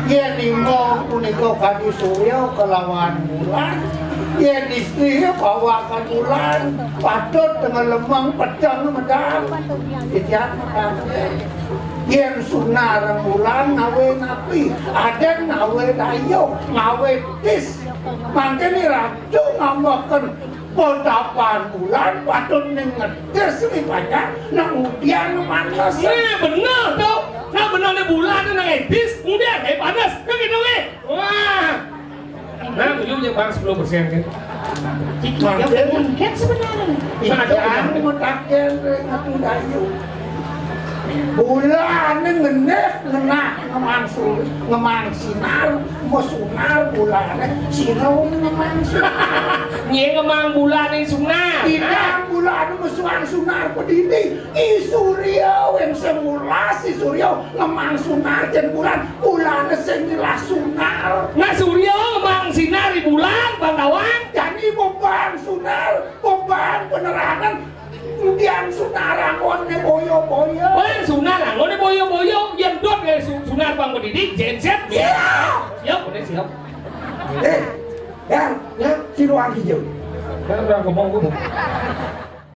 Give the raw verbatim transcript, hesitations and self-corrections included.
Yén lima punika kadi surya kelawan bulan, yén istri bawakan bulan, patut dengan lemeng pedang medal. Titiang medal. Yén sunar bulan ngawé napi? Ada ngawé dayuh, ngawé tis. Mangkene ratu ngambaken padapan bulan patut ning ngedis ri panjang nang udian manes. Nah, bener to. Nah, bener nih bulan nang edis, kemudian eh panas. Kan gitu nih. Wah. Nah, ujungnya bang sepuluh persen kan. Mungkin sebenarnya. Nah, ada. Yang mutaken ring atu dayu. Bulane ngeneh ngenah ngemang su-, ngemang sinar, mesunar bulane, sira ngemang sunar. Nyé ngemang bulane sunar. Tidak, bulane mesuang sunar pedidi. I Surya wén semulas, I Surya ngemang sunar jen bulan, bulane sing nyelas sunar. Nah, Surya ngemang sinar di bulan, Bang Tawang. Jani beban sunar, beban penerangan. Kemudian sunar anggon né boyo-boyo. Oh, yang sunar anggon né boyo-boyo, yang dot ya su-, sunar bang pendidik, genset. Siap. Siap, udah siap. Eh, yang, yang, si Luang Hijau. Kan udah ngomong gue.